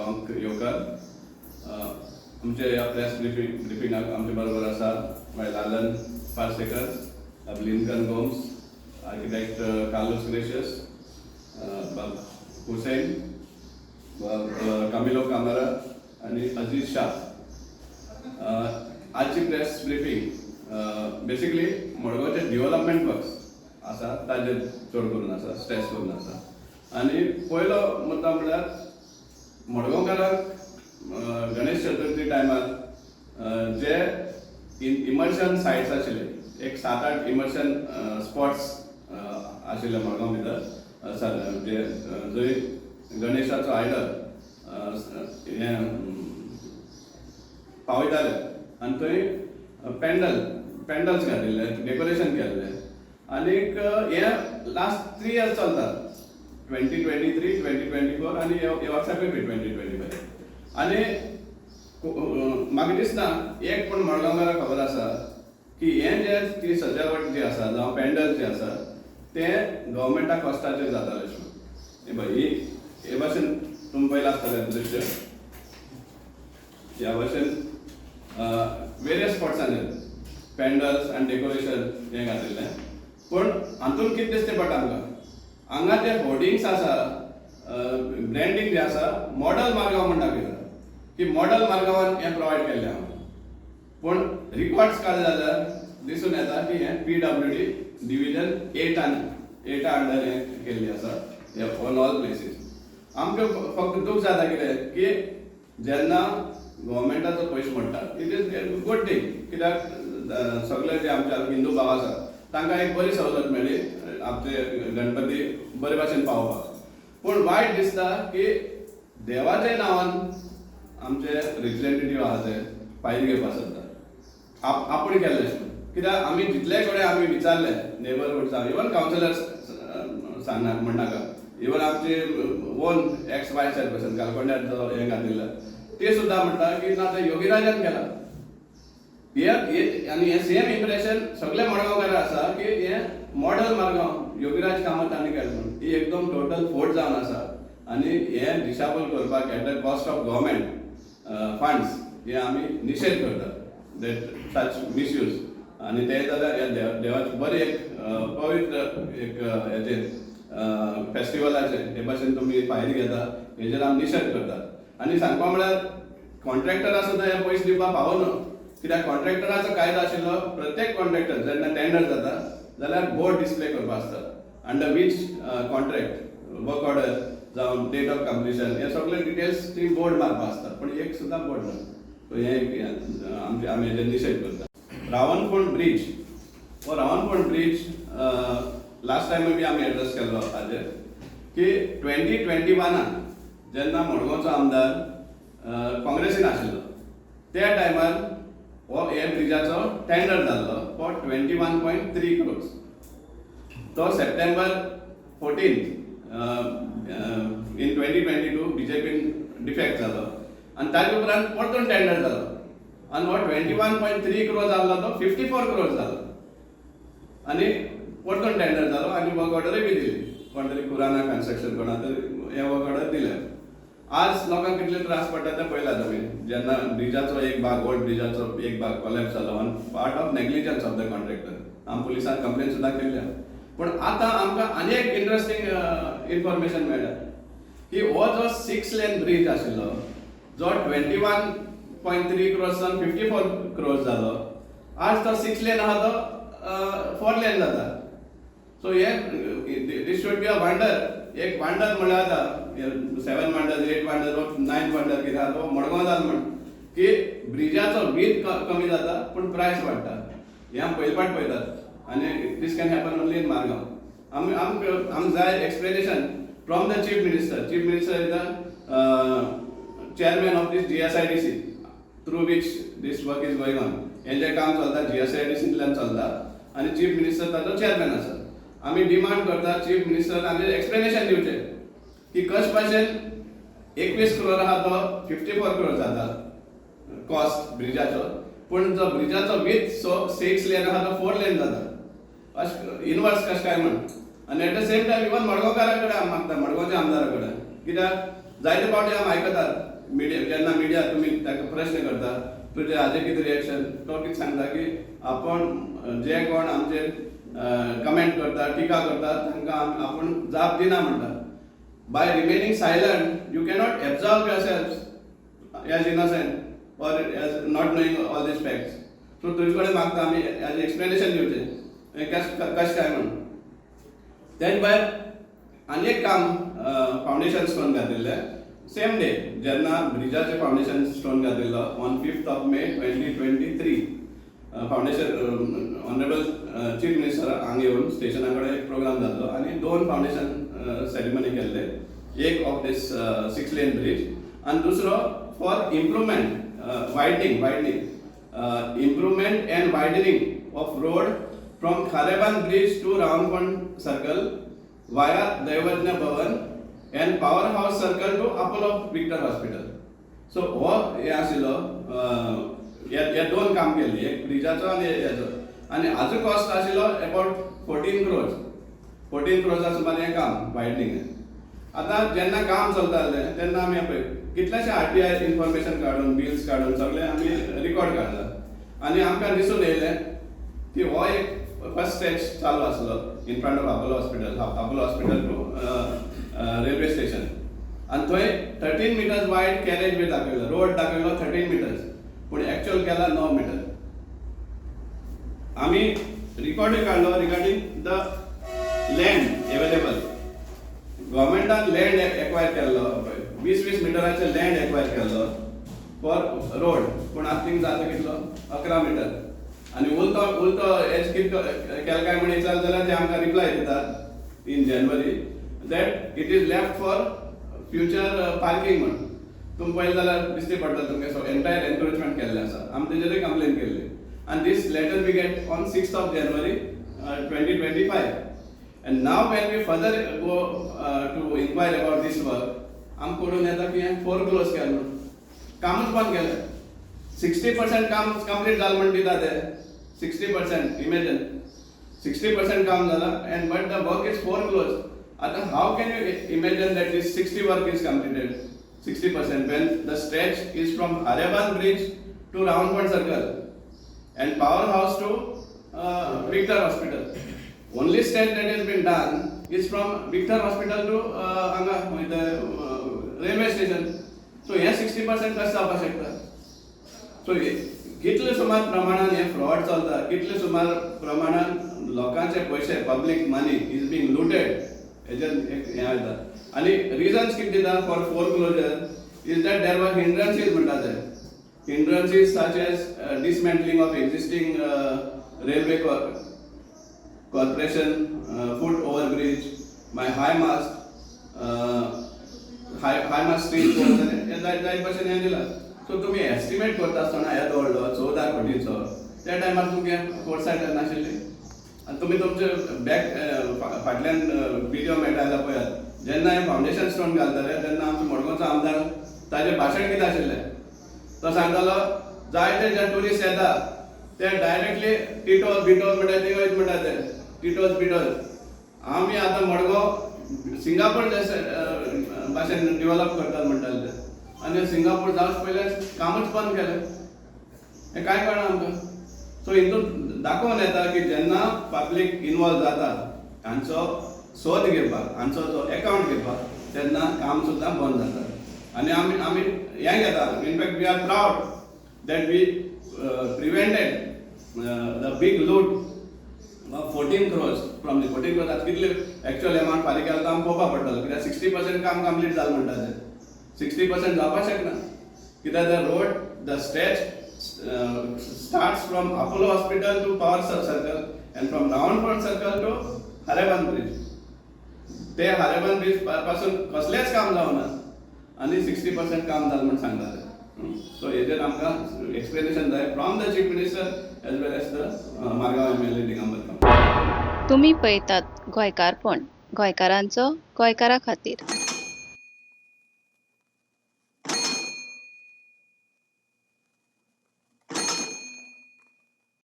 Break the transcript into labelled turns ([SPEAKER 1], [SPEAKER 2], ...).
[SPEAKER 1] गांवांक येवकार. आमचे ह्या प्रेस ब्रिफिंगाक आमचे बरोबर आसा बाय लालन पार्सेकर, लिंकन गोम्स, आर्किटेक्ट कार्लोस ग्रेशियस, बाब हुसेन, बाब कामिलो कामारा आनी अजीज शाह. आजची प्रेस ब्रिफींग बेसिकली मडगांवचे डेव्हलपमेंट वर्क्स आसा ताजेर चड करून आसा, स्ट्रेस करून आसा. आनी पयलो मुद्दो म्हळ्यार मडगांवकारांक गणेश चतुर्थी टायमार जे इमर्शन सायट्स आशिल्ले, एक सात आठ इमर्शन स्पॉट्स आशिल्ले मडगांव भितर, जे जंय गणेशाचो आयडल हें पावयताले आनी थंय पेंडल्स घातिल्ले, डेकोरेशन केल्लें. आनीक हें लास्ट 3 इयर्स चलता, 2023, 2024 आनी हे हे वर्साकूय बी 2025. आनी म्हाका दिसना एक पूण मडगांवकाराक खबर आसा की हें जे ती सजावट जी आसा जावं पेंडल जे आसा तें गव्हर्मेंटा कॉस्टाचेर जातालें अशें म्हूण. हे पळय, ही हे भाशेन तुमी पळयलां आसतलें दृश्य. ह्या भाशेन वेरियस स्पॉट्सांचेर पेंडल्स आनी डेकोरेशन हें घातिल्लें. पूण हातून कितें दिसता पडटा आमकां, हांगा जे होर्डिंग्स आसा, ब्रँडींग जें आसा, मॉडल मारगांव म्हण दाखयता की मॉडल मारगांवान हें प्रोवायड केल्लें आहा. पूण रिकॉर्ड्स काडले जाल्यार दिसून येता की हें पीडब्ल्यूडी डिविजन एटान, एटा अंडर हें केल्लें आसा. हे ऑन ऑल प्लेसीस आमकां फक्त दूख जाता कितें की जेन्ना गव्हर्मेंटाचो पयशे मोडटा, it is good thing, कित्याक सगळे जे आमचे हिंदू भाव आसा तांकां एक बरी सवलत मेळ्ळी आमचे गणपती बरे भाशेन पावोवपाक. पूण वायट दिसता की देवाच्या नांवान आमचे रिप्रेझेंटेटिव्ह आहा ते फायदे घेवपाक सोदता आपूण केल्लें अशें म्हणून. कित्याक आमी जितले कडेन आमी विचारले नेबरहुड, इवन कावन्सिलर्स सांगना म्हणनाका, इवन आमचे ओन एक्स वायस चेअरपर्सन गालकोंड्यार जो हें घातिल्लो ते सुद्दां म्हणटा की ना, ते योगीराजान केला हे हे. आनी हें सेम इम्प्रेशन सगळे मडगांवकार आसा की हें मॉडल मारगांव योगीराज कामत हांणी केलें म्हणून. ही एकदम टोटल फोट जावन आसा आनी हें दिशाभूल करपाक at the cost of government funds हे आमी निशेध करतात, that such misuse. आनी ते जाल्यार ह्या देवाचें बरें एक पवित्र एक हेजें फेस्टिवलाचें हे भाशेन तुमी फायदे घेता, हेजेर आमी निशेध करतात. आनी सांगपा म्हळ्यार कॉन्ट्रॅक्टरा सुद्दां हे पयशे दिवपाक पावना, कित्याक कॉन्ट्रॅक्टराचो कायदो आशिल्लो, प्रत्येक कॉन्ट्रॅक्टर जेन्ना टेंडर जाता जाल्यार बोर्ड डिस्प्ले करपा आसता under which contract, work order जावं डेट ऑफ कंप्लिशन, हे सगळे डिटेल्स ती बोर्ड मारपा आसता. पूण एक सुद्दां बोर्ड ना. सो हें एक आमचे आमी हेजेर निशेध करता. रावणफोंड ब्रीज, हो रावणफोंड ब्रीज लास्ट टायमूय बी आमी एड्रेस केल्लो हाजेर की 2021 जेन्ना मडगांवचो आमदार काँग्रेसीन आशिल्लो त्या टायमार हो हे ब्रिजाचो टेंडर जाल्लो for 21.3 crores. तो September 14 in 2022 बीजेपीन defect जालो आनी ताजे उपरांत परतून टेंडर जालो आनी हो 21.3 क्रोर्स जाल्लो तो 54 क्रोर्स जालो आनी परतून टेंडर जालो आनी वर्क ऑर्डरूय बी दिली कोण तरी, कुराना कन्स्ट्रक्शन कोणा तरी हे वर्क ऑर्डर दिले. आज लोकांक कितले त्रास पडटा ते पळयला तुमी, जेन्ना ब्रिजाचो एक भाग, ओल्ड ब्रिजाचो एक भाग कोलॅप्स जालो on part of negligence of the contractor. आमी पुलिसांक कंप्लेन सुद्दां केल्ल्या. पूण आतां आमकां आनी एक इंट्रस्टींग इन्फॉर्मेशन मेळ्ळ्या की हो जो 6 लेन ब्रीज आशिल्लो जो 21.3 क्रोर्सान 54 क्रोर्स जालो, आज तो 6 लेन आहा तो 4 लेन जाता. सो हे this should be a wonder. एक वंडर म्हणल्यार आतां seven wonder, eight wonder, nine wonder कितें आहा तो मडगांव जाल म्हण की ब्रिजाचो वीथ कमी जाता पूण प्रायस वाडटा. हें आमी पयले फावट पळयतात आनी this can happen only in Margao. आमी आमकां आमकां जाय explanation from the chief minister. Chief minister is the chairman of this GSIDC through which this work is going on. हें जें काम चलता जीएसआयडीसींतल्यान चलता आनी चीफ मिनिस्टर ताचो चेअरमॅन आसा. आमी डिमांड करता चीफ मिनिस्टर आनी एक्सप्लेनेशन दिवचें की कशे भाशेन 21 क्रोर आहा तो 54 क्रोर जाता कॉस्ट ब्रिजाचो, पूण जो ब्रिजाचो विथ सो 6 लेन आहा तो 4 लेन जाता, अशें इनवर्स कशें काय म्हण. आनी at the same time even मडगांवकारा कडेन आमी मागता, मडगांवच्या आमदारा कडेन, कित्याक जायते फावटी आमी आयकतात. मिडिया, जेन्ना मिडिया तुमी ताका प्रश्न करता, तुजें हाजें कितें रिएक्शन, तो कितें सांगता की आपूण जे कोण आमचेर कमेंट करता, टिका करता, तांकां आपूण जाप दिना म्हणटा. By remaining silent you cannot absolve yourself as innocent or as not knowing all these facts. So तुजे कडेन मागता आमी हाजें एक्सप्लेनेशन दिवचें, हें कशें काय म्हणून. तेज भायर आनी एक काम, फावंडेशन स्टोन घातिल्लें सेम डे जेन्ना ब्रिजाचें फावंडेशन स्टोन घातिल्लो, on 5th of May 2023. Foundation honourable chief minister हांगा येवन स्टेशना कडेन एक प्रोग्राम जाल्लो आनी दोन फावंडेशन सेरेमनी केल्ले, एक of this 6 lane bridge आनी दुसरो for improvement, widening, improvement and widening of road from Kharebandh bridge to Ravanfond circle via Daivadnya Bhavan and Power House circle to Apollo Victor Hospital. So हो हे आशिल्लो, हे दोन काम केल्ली, एक ब्रिजाचो आनी हेजो. आनी हाजो कॉस्ट आशिल्लो अबाउट 14 क्रोर्स. 14 क्रोर्सा सुमार हें काम वायडनींग. आतां जेन्ना काम चलतालें तेन्ना आमी पळय कितलेशे आरटीआय इन्फॉर्मेशन काडून, बिल्स काडून, सगळें आमी रिकॉर्ड काडला आनी आमकां दिसून येयलें की हो एक फर्स्ट स्ट्रेच चालू आसलो in front of Apollo Hospital, Apollo Hospital to railway station, आनी थंय 13 meters wide carriage way दाखयलो, रोड दाखयलो 13 मिटर्स, पूण एक्चुअल केला 9 मिटर. आमी रिकॉर्डूय काडलो regarding the land available. गव्हर्मेंटान land acquire केल्लो पळय, 20-20 मिटराचे लँड एक्वायर केल्लो फॉर रोड, पूण आतां थिंग जाता कितलो? 11 मिटर. आनी उलतो उलतो एज कितें केलें काय म्हण विचारलें जाल्यार ते आमकां रिप्लाय दितात in January that it is left for future parking म्हण. तुमी पळयलें जाल्यार दिश्टी पडटा तुमकां, सो एंटायर एनक्रोचमेंट केल्लें आसा. आमी तेजेरूय कंप्लेन केल्ली आनी this letter we get on 6th of January 2025. And now when we further go to inquire about this work, आमकां कळून येता की हें फोरक्लोज केलें म्हणून, कामूच बंद केलें. 60% काम कंप्लीट जालें म्हण दिता ते. 60%, इमेजन, 60% काम जालां and but the work is foreclose. आतां how can you imagine that this 60 work is completed, 60%, when the stretch is from Kharebandh bridge to Ravanfond circle and Power House to Victor Hospital? Only stretch that has been done is from Victor Hospital to हांगा खंय railway station. So हे 60% कशें जावपाक शकता? So कितले सुमार प्रमाणान हे फ्रॉड चलता, कितले सुमार प्रमाणान लोकांचे पयशे, public money is being looted, हेजेर एक हें वयता. आनी रिजन्स कितें दिता for foreclosure is that there were hindrances म्हणटा ते, hindrances such as dismantling of existing railway corporation foot over bridge, मागीर high mast steel poles, हे जायत जायत भशेन हें दिलां. सो तुमी एस्टिमेट करता आसतना येदो व्हडलो 14 कोटीचो, त्या टायमार तुमगे फोरसायट नाशिल्ली. आनी तुमी तुमचे बॅक फाटल्यान विडियो मेळटा जाल्यार पळयात, जेन्ना हे फावंडेशन स्टोन घालताले तेन्ना आमचो मडगांवचो आमदार, ताजें भाशण कितें आशिल्लें? तो सांगतालो, जायते जे ट्युरिस्ट येता ते डायरेक्टली टिटोज बिटोज म्हणटा ते वयत म्हणटा ते टिटोज बिटोज. आमी आतां मडगांव सिंगापूर जशें भाशेन डेव्हलप करतात म्हणटाले ते. आनी सिंगापूर जावचे पयलें कामूच बंद केलें. हें कांय कळना आमकां. सो हितून दाखोवन येता की जेन्ना पब्लीक इनवॉल्व जाता हांचो सोद घेवपाक, हांचो जो एकावंट घेवपाक, तेन्ना काम सुद्दां बंद जाता. आनी आमी हें घेता, in fact we are proud that we prevented the big loot, 14 crores from the 14 crores. आतां कितले एक्चुअल एमावंट फारीक केला तो आमकां पळोवपा पडटलो, कित्याक 60% काम कंप्लीट जालें म्हणटा ते. 60% जावपाक शकना, कित्याक the road, the stretch starts from Apollo Hospital to Power Circle and from Ravanfond circle to Kharebandh bridge. ते खारेबांद ब्रिज पासून कसलेंच काम जावना आनी 60% काम जालें म्हूण सांगता ते. सो हेजेर आमकां एक्सप्लेनेशन जाय from the chief minister as well as the Margao MLA Digambar Kamat.
[SPEAKER 2] तुमी पळयतात गोंयकारपण, गोंयकारांचो गोंयकारा खातीर.